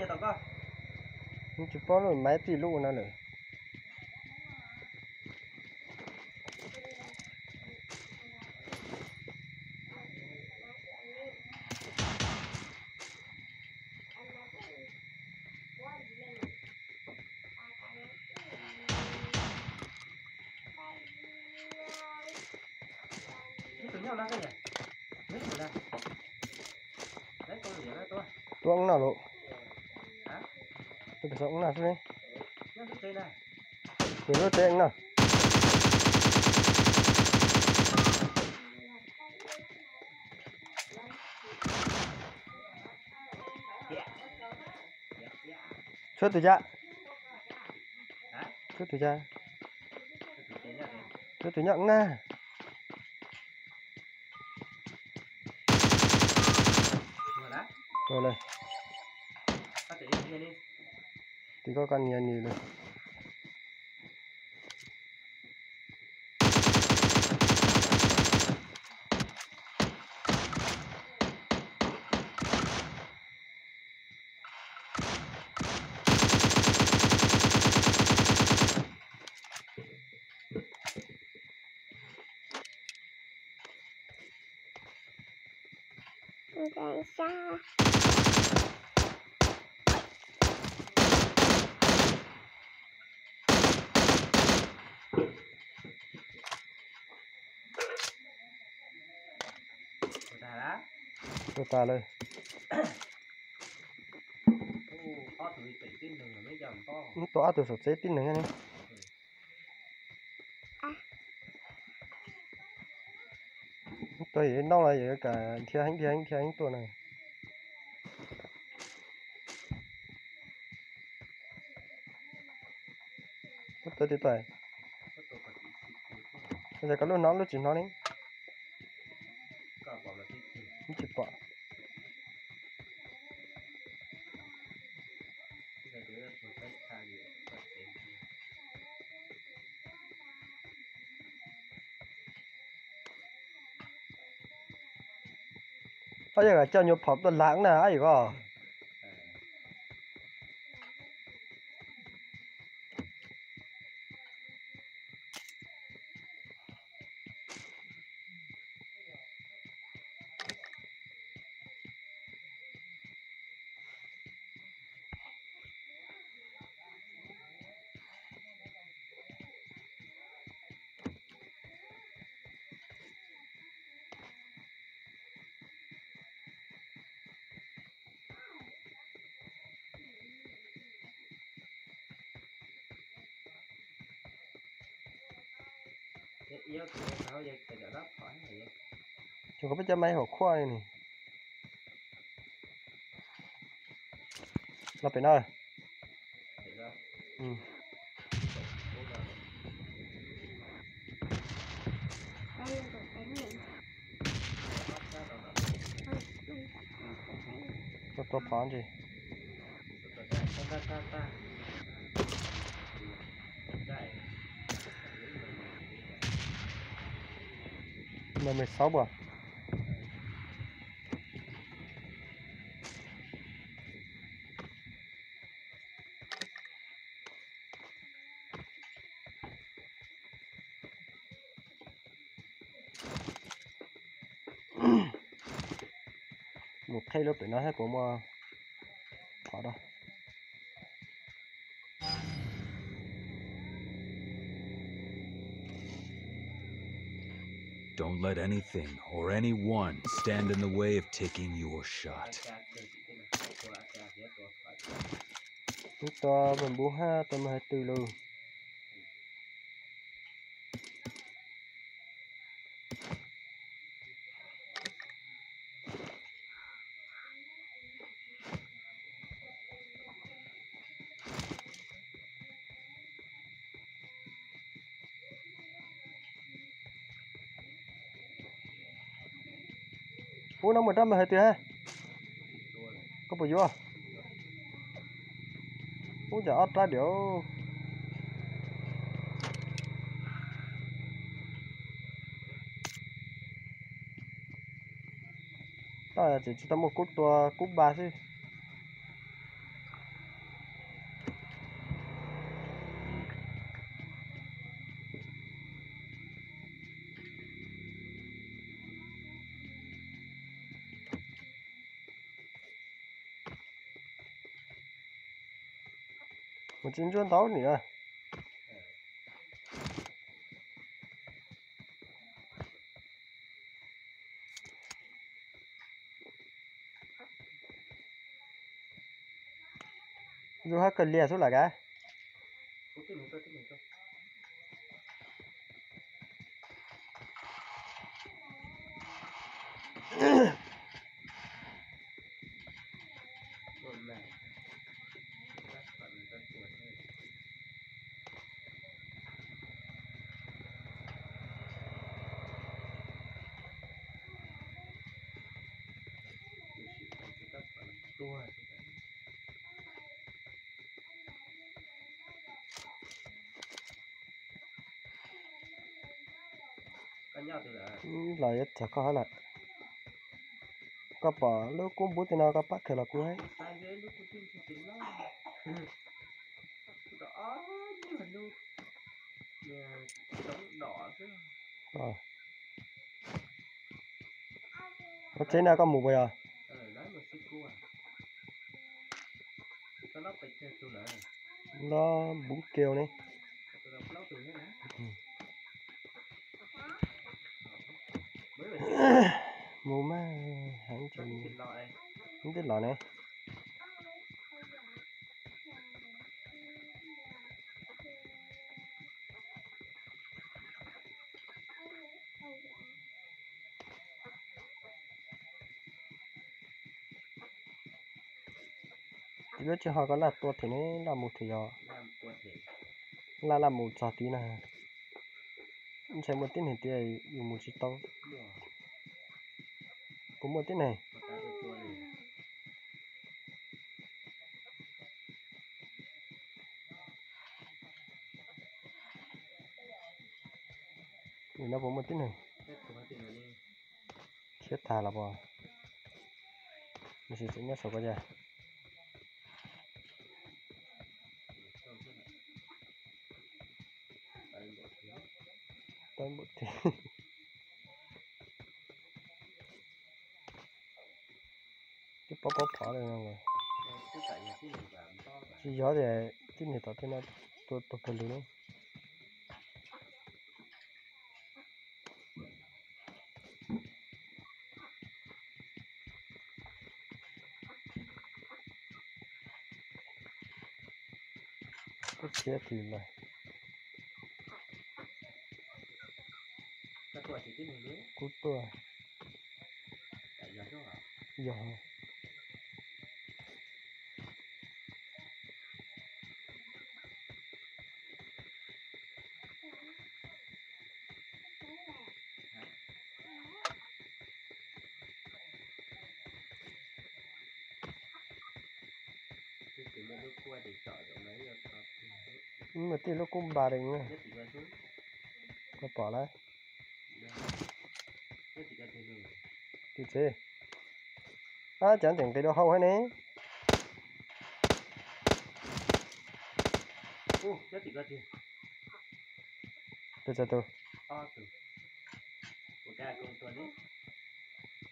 Tsis paub lub maiv txij lub ua no lawm. Tuaj no lawm. Tuaj pem saum no xwb ne. Pem lub tsev no. Tshuav tus cas? Tshuav tus cas? Tshuav tus nyob na. Ua li. Tim koj koj nias nws lawm. Tuag tas lawm. Tua ob tug saum tsev tib neeg ne. Tua yam ntaub los yam kam dhia heev dhia heev dhia heev tuaj na. Tua tib tuaj. Koj lub hnov lub tsis hnov ne. Tsis pom. Koj yog coj nyuag phom tuaj lam na ab yam koj. Tsuas kom peb cov maiv hauv khuaj li ni. Los pem no. Tua phom ntsis. Mười sáu bua. Mus qheb lub pem no thiab puas muaj qhov dab. Don't let anything or anyone stand in the way of taking your shot. Tua npus hab tua mas hais twg lauj. Ub, no muaj rab mas hais tias, koj puas yuav? Ub, cas ob rab diam. Tab tsis tau muaj kub tua kub npa xwb. Mus tsis ntsuab ntau nim no. Zuj hab kawg liag xwb lam kav. Los yuav txog koj hab lawm. Koj pom lub kub npub tej no koj pab khaws los kuv hab. Ua tsev no koj mus puas yog? Los npuv keo ne. Mus mas heev tseem, mus twb los ne. Lub tsis ho koj laj tua thiab ne, laj mus thiab yog? Laj laj mus txog tid na. Ntshai muaj tib neeg tias yus mus tsis tau. Puas muaj tib neeg? Nim no puas muaj tib neeg? Khiav tag los puas? Nws sim tseem nyob saum ko cas? Twb pob pob phov li no. Tsis yog tias tib neeg tom tej no tua tuag kawg li ne. Koj khiav twg lawm? Kuv tuaj. Yog. Muaj tib lub kub npa li, koj pom lawm. Tim tsev. Ab, cas tseem nqis rau hauv hab ne. Pes tsawg tus?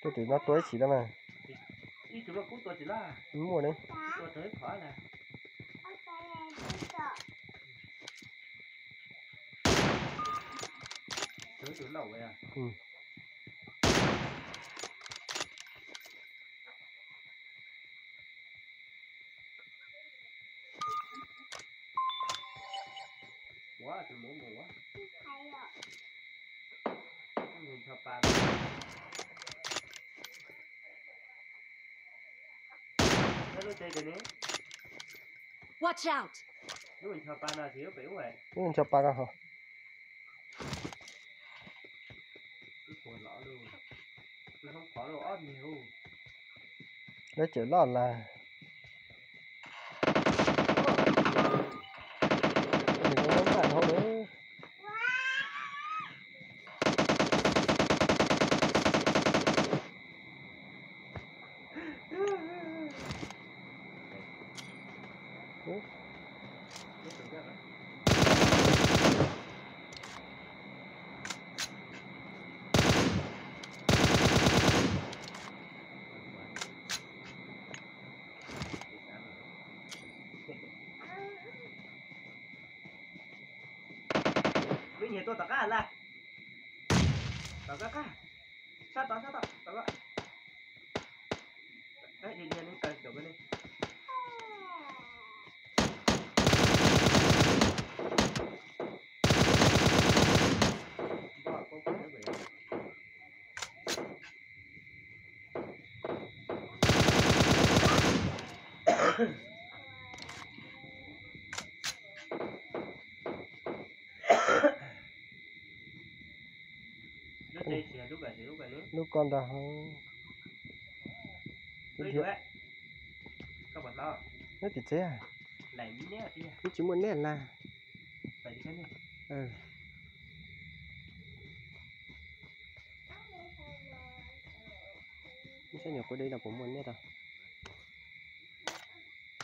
Tuaj tim no tua ib chim tau mas. Muaj ne. Watch out! Lub ncho pa ko ho. Lawv cawm loj las. Nws muab npaj dhau lawm. Tuaj tom qab lawm. Tom qab qab. Sab tod, sab tod, tom qab. Dhia dhia neb kaw caum ko ne. Lub ko ntag. Neb tim tsev, neb tsis muaj neb na. Saib nyuam qhuav deb no puas muaj neb tau.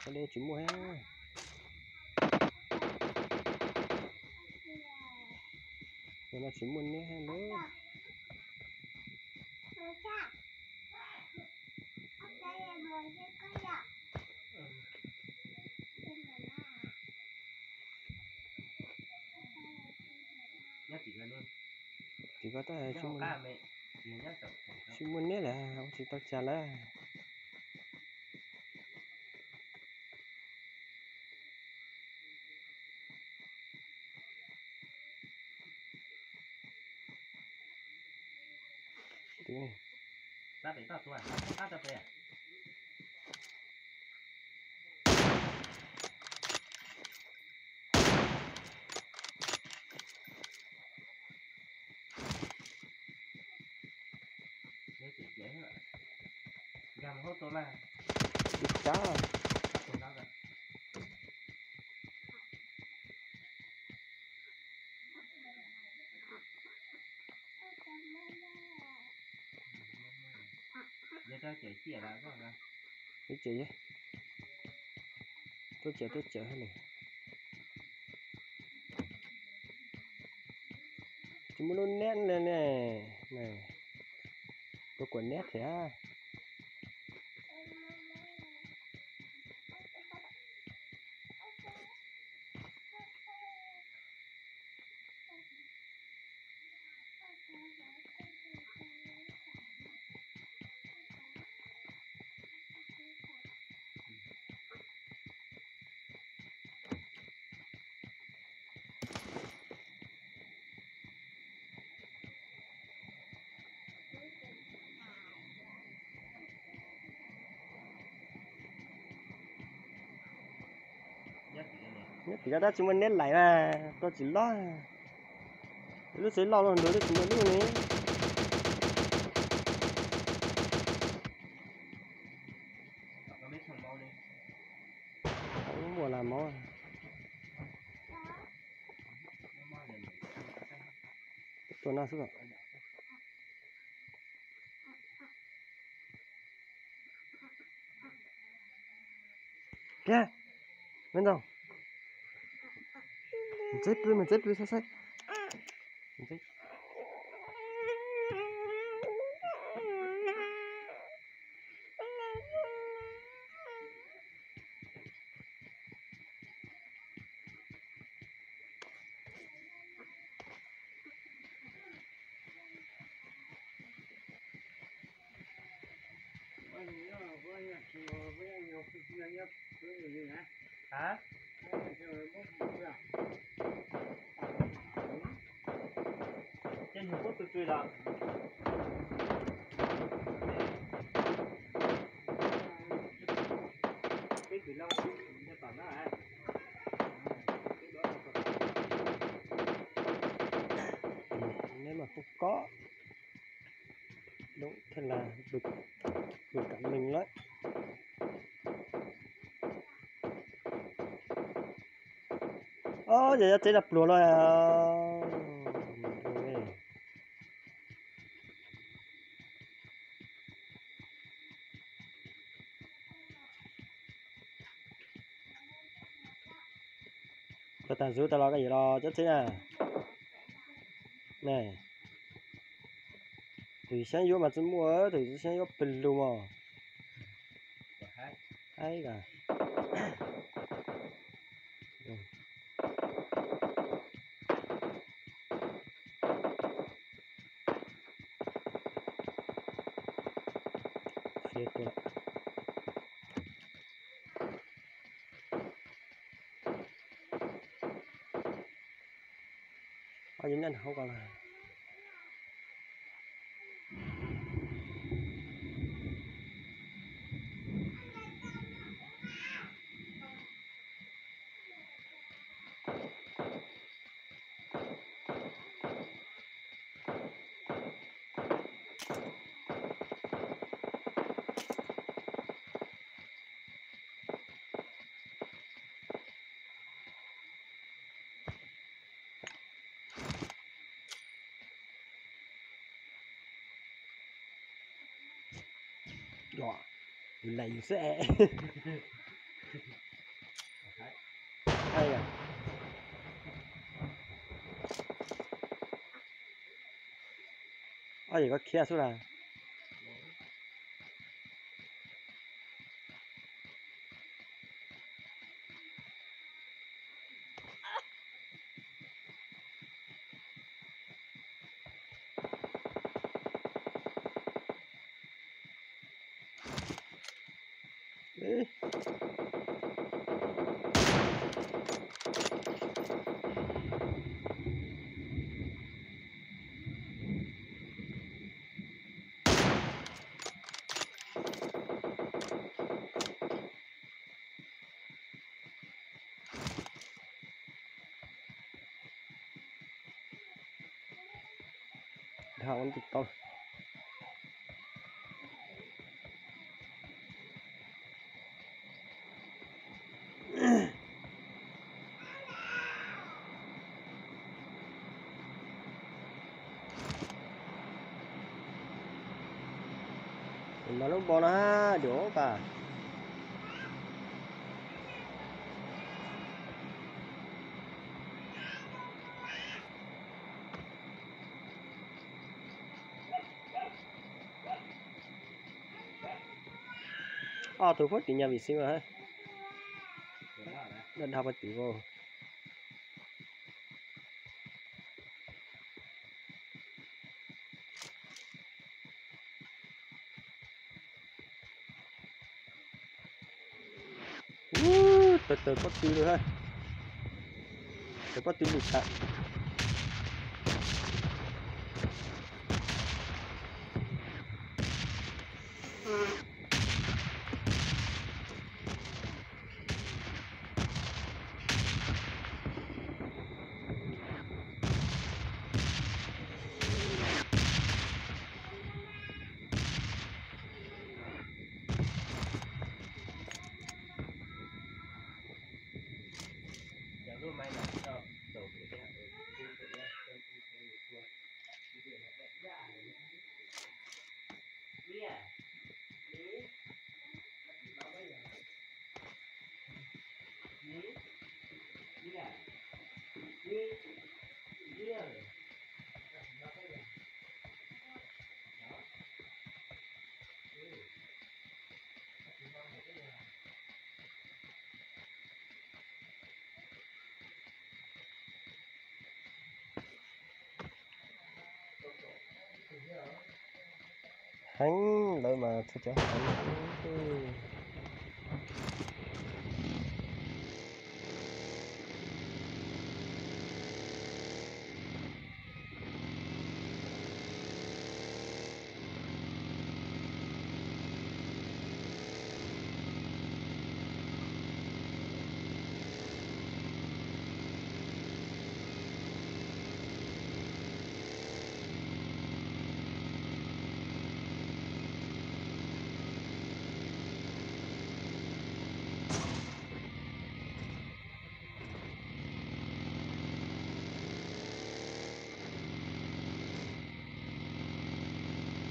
Qhuav deb tsis muaj. Nim no tsis muaj neb lawm. Tim ko tab tsis muaj neb lawm, ua tsis tau cas lawm. Tsis tsav. Ib ce, tuaj tsaws tuaj tsaws hab li. Tsis muaj lub neb li ne. Tus kuam neb thiab. Nyob tim no tab tsis muaj neb lais mas koj tsis loj. Lub tsev loj loj ntawd twb tsis muaj lub ne. Muaj las mov. Tuaj no xwb. Kiag, me ntxawg. Mus txeeb pw, mus txeeb pw saib saib. Ces nyuag qub tug tsw los. Peb tug loj nyob tom no. Neb mas kuj kob. Doob thiaj li lwm kam leej lawm. Ob, yog yob teb no pluag lawm. Tau tag zub tau los koj yuav los cob txeb na. Twm xyaab yuav mas tsi muaj, twm xyaab yuav pes lug mog. Haib kawg. Ces tus ob yim nyob hauv ko lawm. Yus laim yus xwb es. Ob yam koj khiav xwb las. Dhau ua ntej tau. Mas lub npo no ha, dua pas. Ob tug puag tim nyuag vim xeeb, dhau puag tim vau. Tawg tawg pob tw lawm, tawg pob tw lwm tag. Heev, lawv mas txhua cov heev.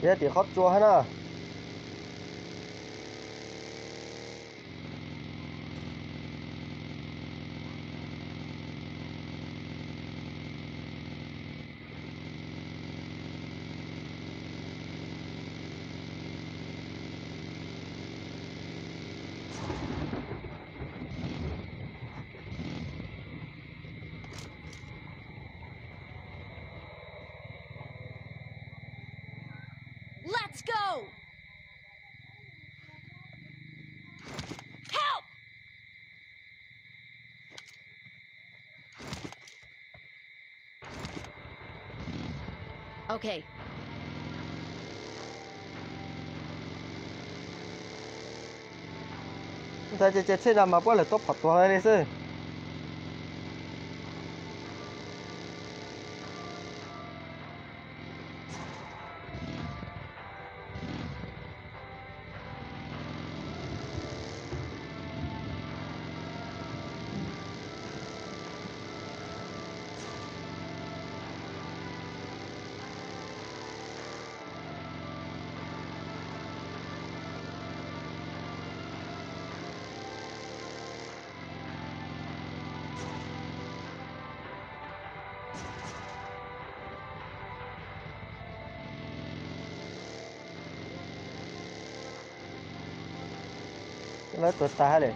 Yog tim qhov tsua hab na. Let's go! Okay. Ntawd ces ces tsheb no mas puab lawv tuaj phom tuag li xwb. Lawv tuag tag li.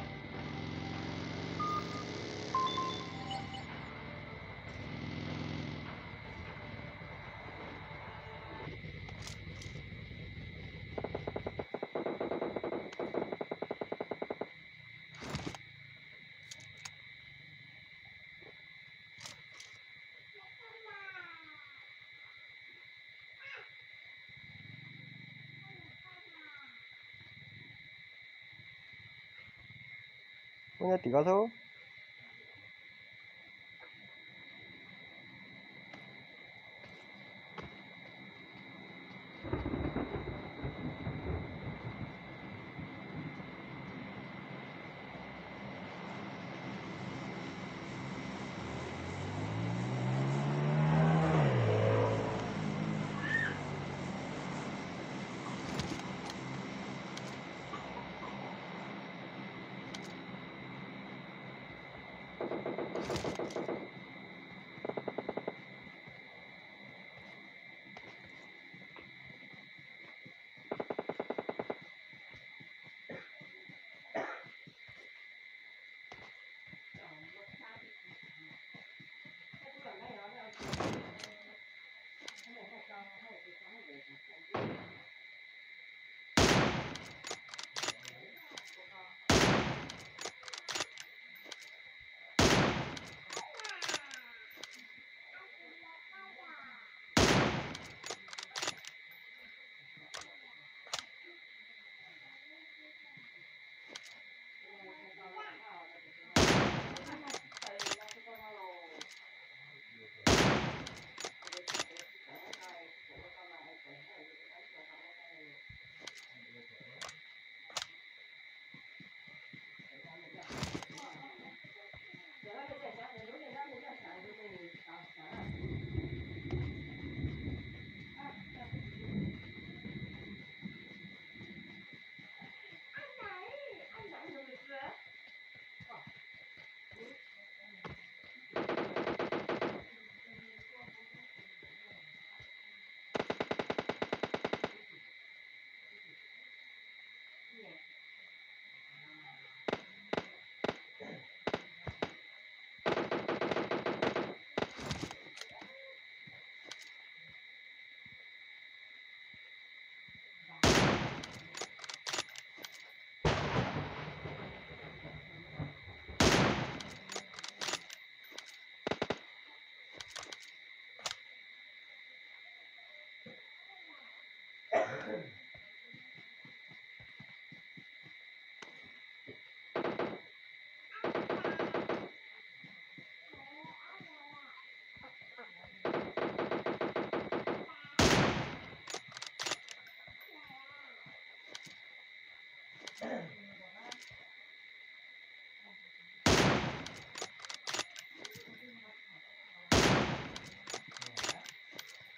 Muaj nyob tim ko xwb.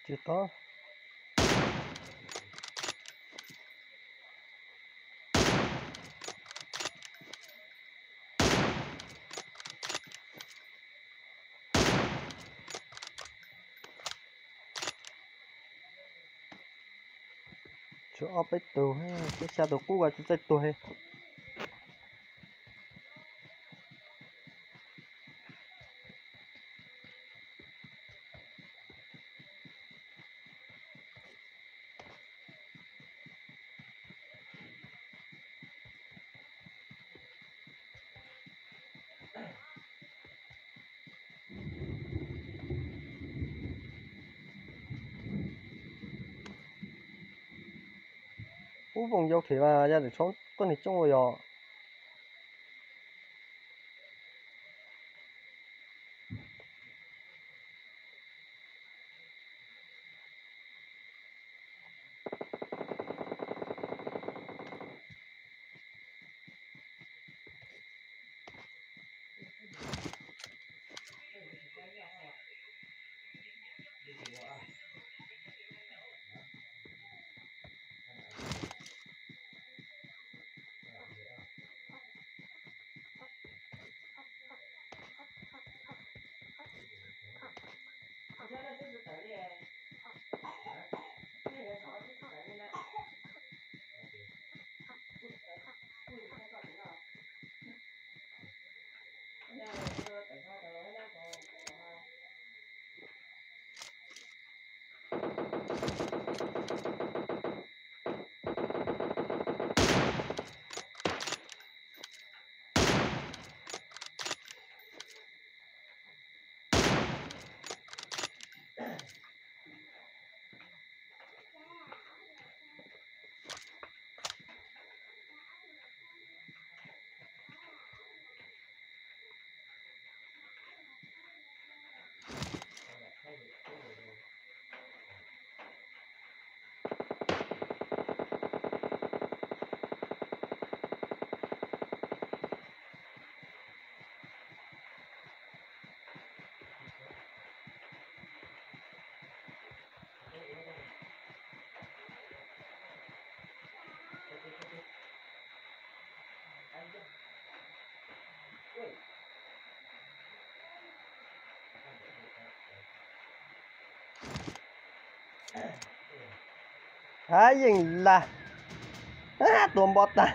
Tsis tau. Tshuav ob peb tug, tshuav xya tus qub ko tsis txawj tuag li. Ub, voos yau them mas yog tawm tshoob tuaj neeg coob ua yog. Hav yeej lag, tua npo tag.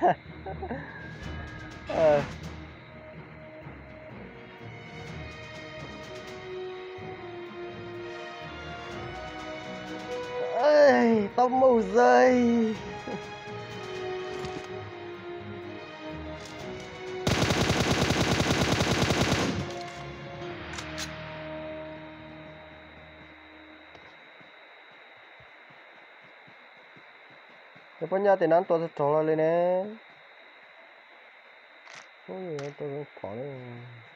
Tau mus xwb. Cov poj nyob tej no tua txog rog los li ne. Tua zoo phom li.